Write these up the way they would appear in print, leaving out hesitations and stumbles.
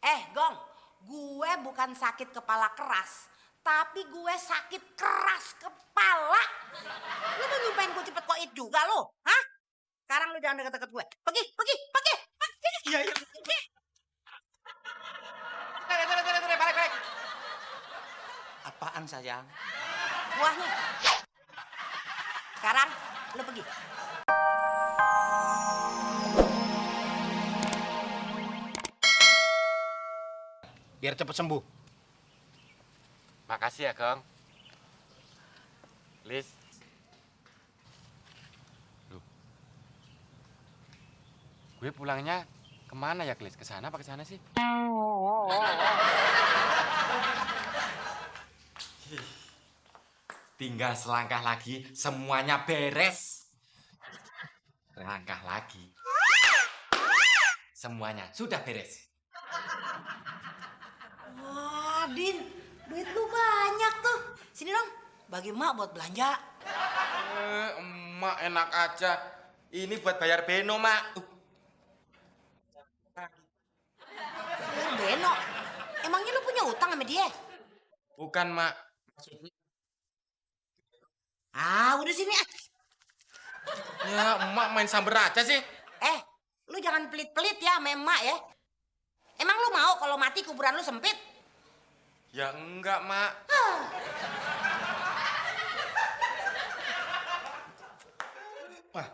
Gong, gue bukan sakit kepala keras, tapi gue sakit keras kepala. Lu mau nyumpahin gue cepet koit juga lu? Hah? Sekarang lu jangan deket-deket gue. Pergi. Iya. Balik. Apaan sayang? Buahnya. Sekarang lu pergi. Biar cepet sembuh. Makasih ya, Gong. Lis. Loh. Gue pulangnya kemana ya, Lis? Ke sana apa ke sana sih? Tinggal selangkah lagi, semuanya beres. Selangkah lagi. Semuanya sudah beres. Wah, Din, duit lu banyak tuh. Sini dong, bagi emak buat belanja. Emak enak aja. Ini buat bayar Beno, Mak. Beno, emangnya lu punya utang sama dia? Bukan, Mak. Maksudnya Udah sini. ya, emak main samber aja sih. Lu jangan pelit-pelit ya sama emak ya. Emang lu mau kalau mati kuburan lu sempit? Ya enggak, Mak. Wah,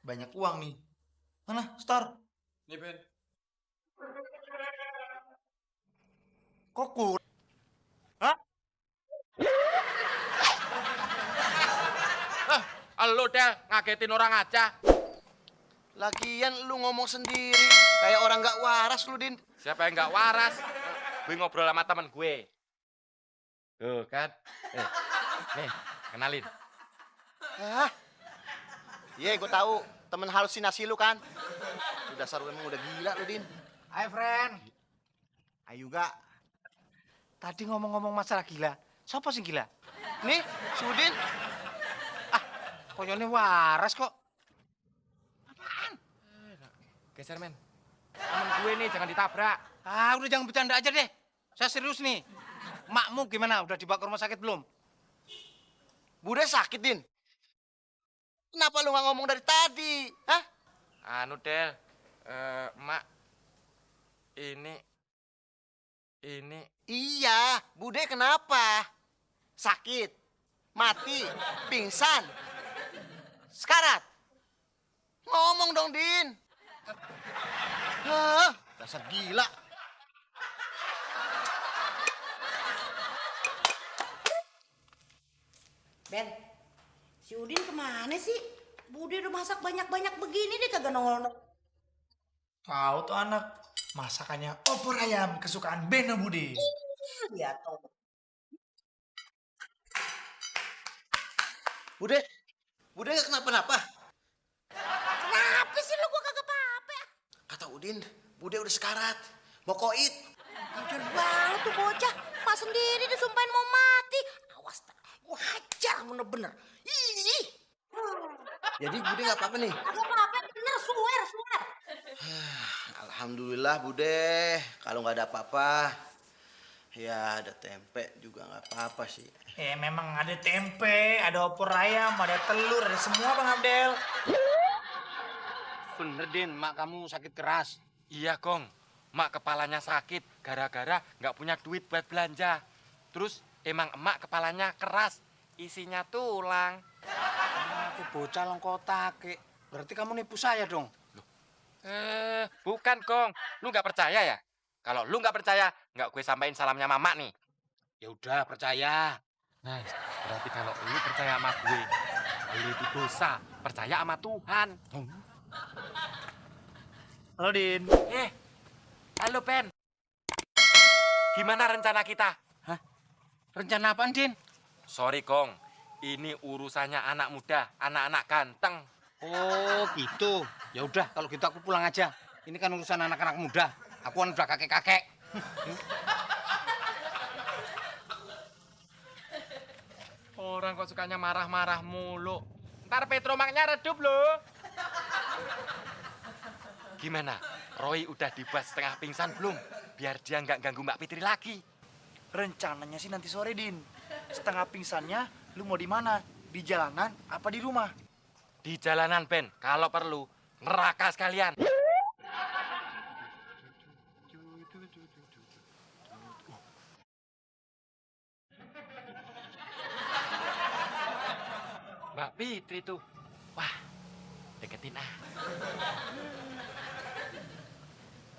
banyak uang nih. Mana, Star? Nih, Ben. Kok kur? Lu Del, ngagetin orang aja. Lagian lu ngomong sendiri, kayak orang gak waras lu, Din. Siapa yang nggak waras? Gue ngobrol sama temen gue. Tuh kan. Nih, kenalin. Hah? Iya, gue tahu. Temen halusinasi lu kan. Lu dasar lu emang udah gila lu, Din. Hai, friend. Ayo gak. Tadi ngomong-ngomong masalah gila. Siapa sih gila? Nih, si Udin. Konyolnya waras kok. Geser, men. Temen gue nih, jangan ditabrak. Udah jangan bercanda aja deh. Saya serius nih. Makmu gimana? Udah dibawa ke rumah sakit belum? Bude sakit, Din. Kenapa lu gak ngomong dari tadi? Hah? Anu, Del. Mak. Ini. Iya, Bude kenapa? Sakit, mati, pingsan, sekarat. Ngomong dong, Din. Hah? Dasar gila. Ben, si Udin kemana sih? Bude udah masak banyak-banyak begini deh kagak nongol. Tahu tuh anak, masakannya opor ayam kesukaan Beno Budi. Iya tuh. Bude gak kenapa-napa. Kenapa sih lu gua kagak apa-apa? Kata Udin, Bude udah sekarat, mau koit. Jujur banget tuh bocah, mak sendiri disumpahin mau mati. Awas tak, gua hajar bener-bener. Ih, Jadi Bude gak apa-apa nih? kagak apa-apa bener, swear. Alhamdulillah Bude, kalau nggak ada apa-apa, ya ada tempe juga nggak apa-apa sih. Memang ada tempe, ada opor ayam, ada telur, ada semua Bang Abdel. Bener, Din. Mak kamu sakit keras. Iya, Gong. Mak kepalanya sakit gara-gara nggak punya duit buat belanja. Terus emang emak kepalanya keras, isinya tulang. Aku bocah longkotak. Berarti kamu nipu saya dong. Bukan, Gong. Lu nggak percaya ya? Kalau lu nggak percaya, nggak gue sampaikan salamnya mama nih. Ya udah, percaya. Nah, berarti kalau lu percaya sama gue, lu itu dosa. Percaya sama Tuhan. Halo Din. Halo, Ben. Gimana rencana kita? Rencana apaan, Din? Sorry, Gong. Ini urusannya anak muda, anak-anak ganteng. Oh, gitu. Ya udah, kalau gitu aku pulang aja. Ini kan urusan anak-anak muda. Aku kan udah kakek-kakek. Orang kok sukanya marah-marah mulu. Ntar Petromaknya redup loh. Gimana? Roy udah dibuat setengah pingsan belum? biar dia nggak ganggu Mbak Fitri lagi. Rencananya sih nanti sore, Din. Setengah pingsannya, lu mau di mana? Di jalanan apa di rumah? Di jalanan, Ben. Kalau perlu, neraka sekalian. Mbak Fitri tuh. Wah, deketin ah.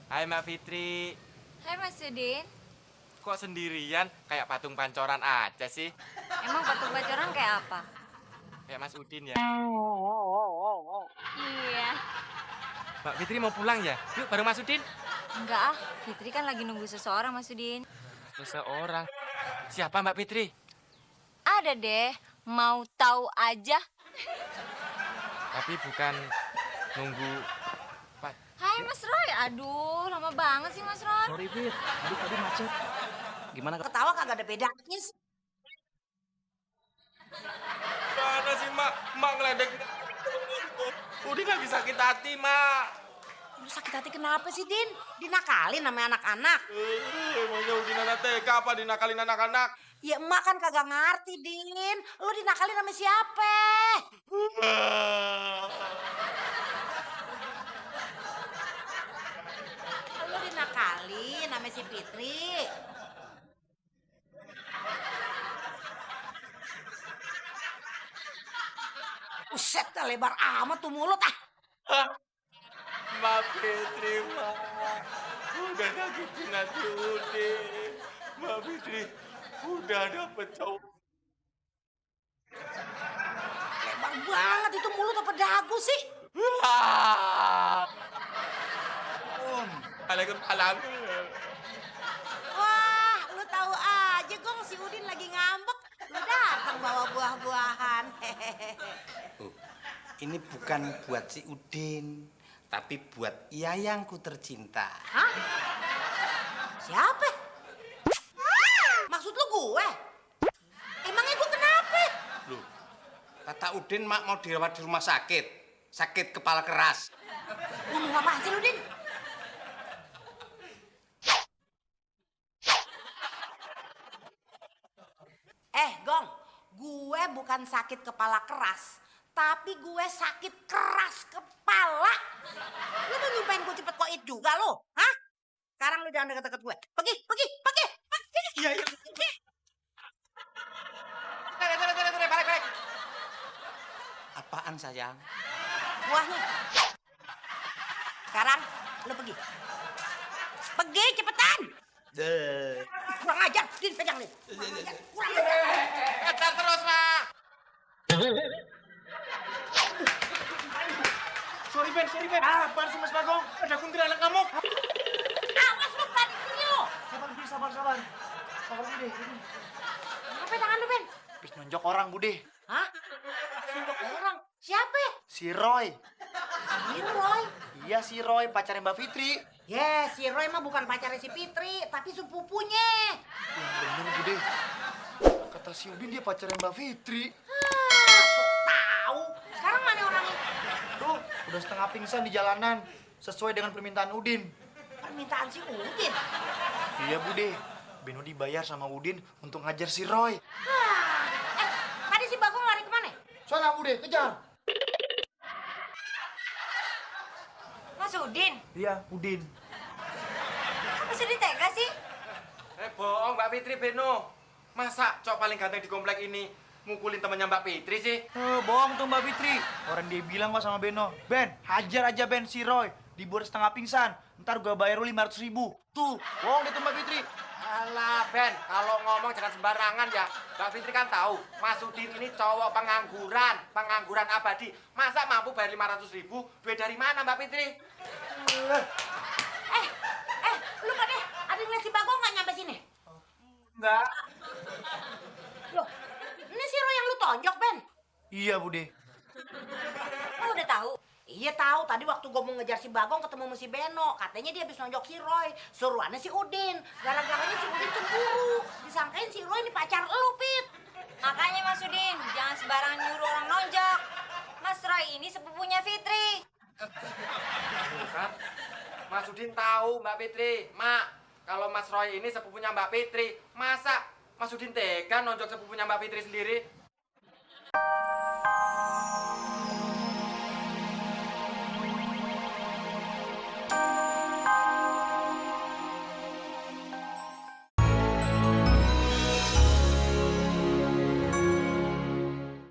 Hai Mbak Fitri. Hai Mas Udin, Kok sendirian kayak patung pancoran aja sih? emang patung pacaran kayak apa? Kayak Mas Udin ya. Iya. Mbak Fitri mau pulang ya? Yuk bareng Mas Udin. Enggak ah, Fitri kan lagi nunggu seseorang Mas Udin. Seseorang. Siapa Mbak Fitri? Ada deh, mau tahu aja. Tapi bukan nunggu Pak. Hai Mas Roy, aduh lama banget sih Mas Roy. Sorry, Fit. Tadi macet. Gimana? Ketawa kagak ada bedanya sih. Mana sih Mak? Mak ngeledek. Udin lagi sakit hati Mak. Lu sakit hati kenapa sih, Din? Dinakalin namanya anak-anak. Emangnya Udin anak TK apa dinakalin anak-anak? Ya emak kan kagak ngerti, Din. Lu dinakalin sama siapa? Lu dinakalin sama si Fitri. Buset, dah lebar amat tuh mulut ah. Mbak Fitri, Mak. Udah nyakitin hati Udin. Mbak Fitri udah dapet cowok. Lebar banget itu mulut apa dagu sih? Waalaikumsalam. Wah, lu tahu aja Gong, si Udin lagi ngambek. Lu datang bawa buah-buahan. Oh, ini bukan buat si Udin, tapi buat Yayangku tercinta. Hah? Siapa? Maksud lu gue? Emangnya gue kenapa? Loh, kata Udin mak mau dirawat di rumah sakit. Sakit kepala keras. Ngomong apaan sih lu, Din? Gong, gue bukan sakit kepala keras, tapi gue sakit keras kepala. Lu mau nyumpain gue cepet koit juga lo? Hah? Sekarang lu jangan deket-deket gue. Pergi. Iya. Balik. Apaan sayang? Buahnya. Sekarang lu pergi. Pergi cepetan. Kurang ajar, Din pegang nih. Kurang ajar. Kejar terus, Mak. Sorry, Ben. Apaan sih, Mas Bagong? Ada kuntilanak ngamuk. Awas lu tadi lo. Sabar, Sabar, Bude. Apa tangan lu, Ben? Habis nonjok orang, Bude. Hah? Sunduk orang. Siapa? Si Roy. Si Roy. Iya, si Roy, pacarnya Mbak Fitri. Ya, si Roy mah bukan pacarnya si Fitri, tapi sepupunya. Yang bener, Bude. Kata si Udin dia pacarnya Mbak Fitri. Sok tahu. Sekarang mana orangnya? Tuh, udah setengah pingsan di jalanan. Sesuai dengan permintaan Udin. Permintaan si Udin. Iya, Bude. Beno dibayar sama Udin untuk ngajar si Roy. Tadi si Bagong lari kemana? Sana, Bude, kejar. Mas Udin, Iya, Udin. Mas Udin tega sih? Bohong Mbak Fitri, Beno. Masa cowok paling ganteng di komplek ini mukulin temannya Mbak Fitri sih? Bohong tuh Mbak Fitri. Orang dia bilang kok sama Beno, Ben, hajar aja Ben si Roy. Dibuat setengah pingsan. Ntar gua bayar lu 500.000. Tuh, bohong deh tuh Mbak Fitri. Alah, Ben, kalau ngomong jangan sembarangan ya. Mbak Fitri kan tahu, Mas Udin ini cowok pengangguran abadi. Masa mampu bayar 500.000? Duit dari mana, Mbak Fitri? Lu pada ada yang lihat si Bagong nggak nyampe sini? Enggak. Loh, ini si Roy yang lu tonjok, Ben? Iya, Bude. Lo udah tahu? Iya tahu, tadi waktu gue mau ngejar si Bagong ketemu sama si Beno. Katanya dia habis nonjok si Roy. Suruhannya si Udin. Gara-garanya si Udin cemburu. Disangkain si Roy ini pacar lu, Pit. Makanya Mas Udin, jangan sembarangan nyuruh orang nonjok. Mas Roy ini sepupunya Fitri. Kan? Mas Udin tahu, Mbak Fitri. Mak, kalau Mas Roy ini sepupunya Mbak Fitri. Masa Mas Udin tega nonjok sepupunya Mbak Fitri sendiri?